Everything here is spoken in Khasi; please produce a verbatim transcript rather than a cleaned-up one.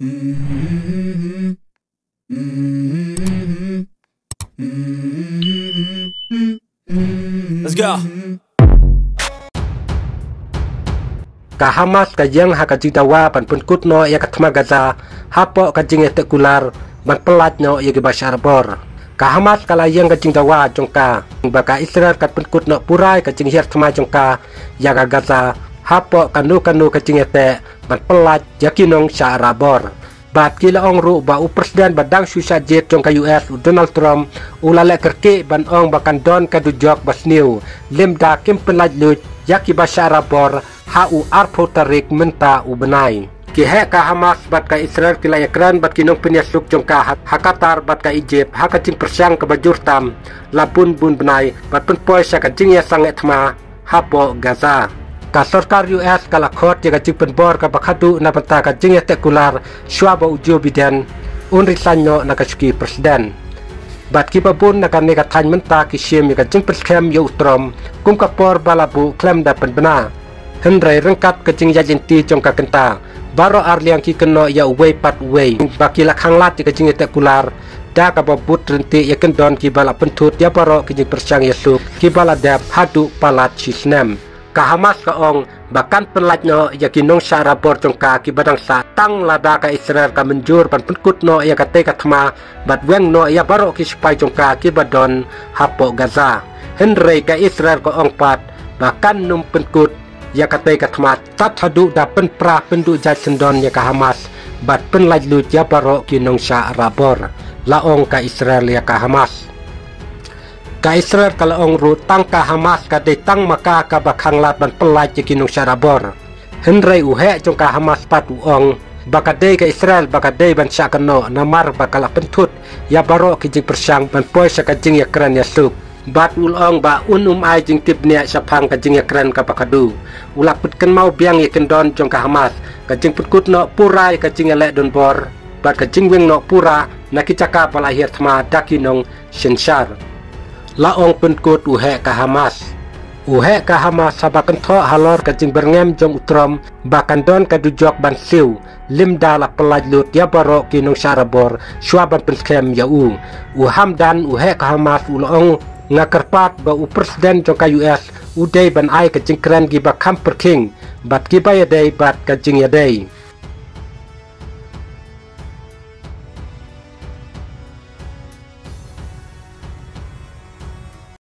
Let's go. Ka Hamas ka ïeng ha ka jingdawa ban pynkut noh ïa ka thma Gaza hapoh ka jingïateh kular ban pyllait noh ïa kiba shah rabor. Ka Hamas ka la ïeng ka jingdawa jong ka ba ka Israel kan pynkut noh pura ïa ka jinghiar thma jong ka ïa ka Gaza hapoh kano kano ka jingïateh ban pyllait ïa ki nongshah rabor. Bad ki la ong ruh ba u president ba dang shu shah jied jong ka U S, u Donald Trump, u la leh kyrkieh ban ong ba kan don ka dujok ba sniew lymda kim pyllait luid ïa kiba shah rabor ha u arphew tarik mynta u bnai. Ki heh ka Hamas bad ka Israel ki la ïakren bad ki nongpynïasuk jong ka ha, ha Qatar bad ka Egypt ha ka jingpyrshang kaba jur tam la bun bun bnai ban pynpoi sha ka jingïasangeh thma hapoh Gaza. Ka sorkar U S ka la khot ïa ka jingpynbor kaba khadduh na bynta ka jingïateh kular shuwa ba u Joe Biden un resign noh na ka shuki president. Bad kiba bun na kane ka thaiñ mynta ki shim ïa ka jingpynskhem ïa u Trump kum ka por ba la buh khlem da pynbna. Hynrei ryngkat ka jingïaid lynti jong ka kynta, baroh arliang ki kynnoh ïa uwei pat uwei ba ki la khanglad ïa ka jingïateh kular da kaba bud ryntih ïa kyndon kiba la pynthut ïa baroh ki jingpyrshang ïasuk kiba la dep haduh palat shi snem. Ka Hamas ka ong ba kan pyllait noh ïa ki nongshah rabor jong ka kiba dang sah tang lada ka Israel ka mynjur ban pynkut noh ïa katei ka thma bad weng noh ïa baroh ki sipai jong ka kiba don hapoh Gaza. Hynrei ka Israel ka ong pat ba kan nym pynkut ïa katei ka thma tad haduh da pynpra pynduh jait syndon ïa ka Hamas bad pynlait luid ïa baroh ki nongshah rabor, la ong ka Israel ïa ka Hamas. Ka Israel ka la ong ruh tang ka Hamas ka dei tang ma ka kaba khanglad ban pyllait ïa ki nongshah rabor. Hynrei u heh jong ka Hamas pat u ong ba ka dei ka Israel ba ka dei ban shah kynnoh namar ba ka la pynthut ïa baroh ki jingpyrshang ban poi sha ka jingïakren ïasuk. Bad u la ong ba un ym ai jingtip bniah shaphang ka jingïakren kaba khadduh. U la pynkynmaw biang ïa kyndon jong ka Hamas, ka jingpynkut noh pura ïa ka jingïaleh donbor bad ka jingweng noh pura na ki jaka ba la hiar thma da ki nongsynshar, la ong pynkut u heh ka Hamas. U heh ka Hamas haba kynthoh halor ka jingbyrngem jong u Trump ba kan don ka dujok ban siew lymda la pyllait luid ïa baroh ki nongshah rabor shuwa ban pynskhem ïa u. U Hamdan, u heh ka Hamas, u la ong, nga kyrpad ba u president jong ka U S u dei ban ai ka jingkren kiba kham pyrkhing bad kiba ïadei bad ka jingïadei.